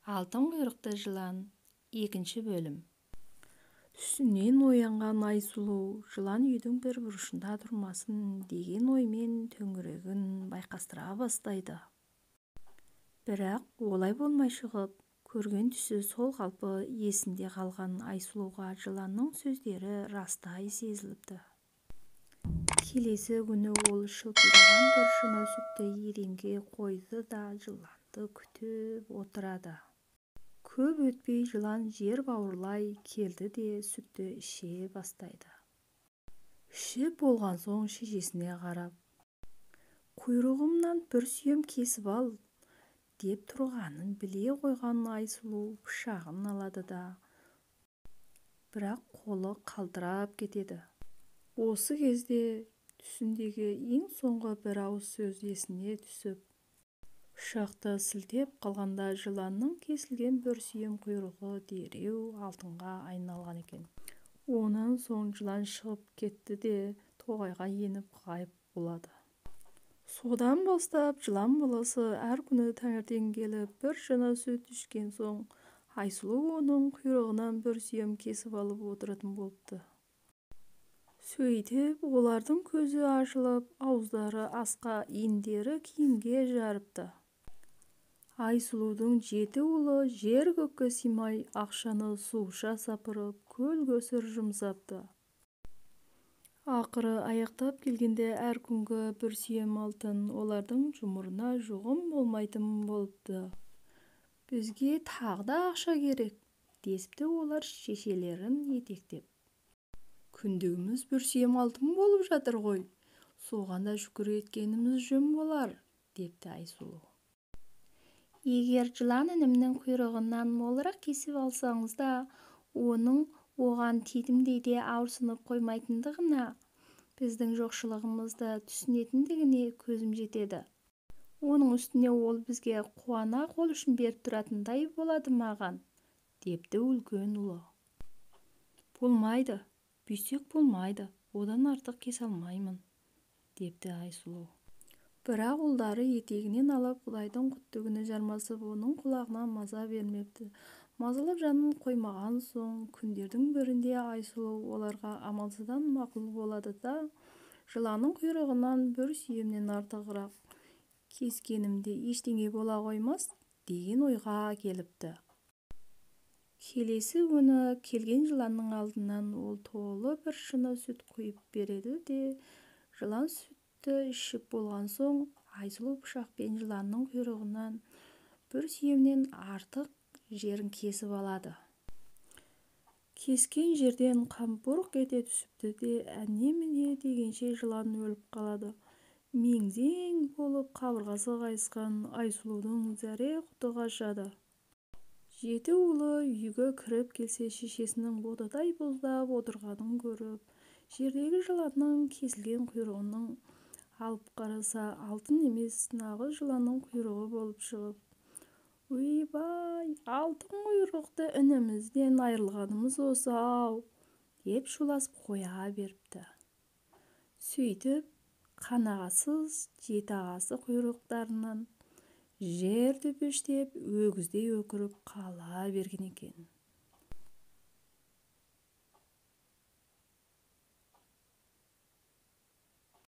Алтын құйрықты жылан, екінші бөлім. Түсінен оянған Айсұлу жылан үйдің бір бұрышында тұрмасын деген оймен төңірегін байқастыра бастайды. Бірақ олай болмай шығып, көрген түсі сол қалпы есінде қалған Айсұлуға жыланның сөздері растай сезіліпті. Келесі күні ол шылпылдаған бір шыны сүтті еденге қойды да жыланды күтіп отырады. Көп өтпей жылан жер бауырлай келді де сүтті іше бастайды. Ішіп болған соң шешесіне қарап, «Құйрығымнан бір сүйем кесіп ал» деп тұрғанын біле қойған Айсұлу пышағын алады да, бірақ қолы қалтырап кетеді. Осы кезде түсіндегі ең соңғы бір ауыз сөз есіне түсіп, пышақты сілтеп қалғанда жыланның кесілген бір сүйем құйрығы дереу алтынға айналған екен. Онан соң жылан шығып кетті де тоғайға еніп ғайып болады. Содан бастап жылан баласы әр күні таңертең келіп бір шыны сүт ішкен соң Айсұлу оның құйрығынан бір сүйем кесіп алып отыратын болыпты. Сөйтіп олардың көзі ашылып, ауыздары асқа, иіндері киімге жарыпты. Айсұлудың жеті ұлы жер көкке сыймай ақшаны суша сапырып, көл-көсір жұмсапты. Ақыры аяқтап келгенде әр күнгі бір сүйем алтын олардың жұмырына жұғым болмайтын болыпты. «Бізге тағы да ақша керек», десіпті олар шешелерін етектеп. «Күндігіміз бір сүйем алтын болып жатыр ғой, соған да шүкір еткеніміз жөн болар», депті Айсұлу. «Егер жылан інімнің құйрығынан молырақ кесіп алсаңыз да, оның оған титімдей де ауырсынып қоймайтындығына, біздің жоқшылығымызды түсінетіндігіне көзім жетеді. Оның үстіне ол бізге қуана қол ұшын беріп тұратындай болады маған», депті үлкен ұлы. «Болмайды, бүйтсек болмайды, одан артық кесе алмаймын», депті Айсұлу. Бірақ ұлдары етегінен алып, Құдайдың құтты күні жармасып, оның құлағына маза бермепті. Мазалап жанын қоймаған соң, күндердің бірінде Айсұлу оларға амалсыздан мақұл болады да, жыланның құйрығынан бір сүйемнен артығырақ кескенімде ештеңе бола қоймас деген ойға келіпті. Келесі күні келген жыланның алдынан ол толы бір шыны сүт құйып береді де, жылан сүтті ішіп болған соң Айсұлу пышақпен жыланның құйрығынан бір сүйемнен артық жерін кесіп алады. Кескен жерден қан бұрқ ете түсіпті де, әне-міне дегенше жылан өліп қалады. Мең-зең болып қабырғасы қайысқан Айсұлудың зәре-құты қашады. Жеті ұлы үйге кіріп келсе, шешесінің ботадай боздап отырғанын көріп, жердегі жыланның кесілген құйрығының алып қараса, алтын емес, нағыз жыланның құйрығы болып шығып, «Ойбай, алтын құйрықты інімізден айырылғанымыз осы-ау», деп шуласып қоя беріпті. Сөйтіп, қанағатсыз жеті ағасы құйрықтарынан жер төпештеп, өгіздей өкіріп қала берген екен.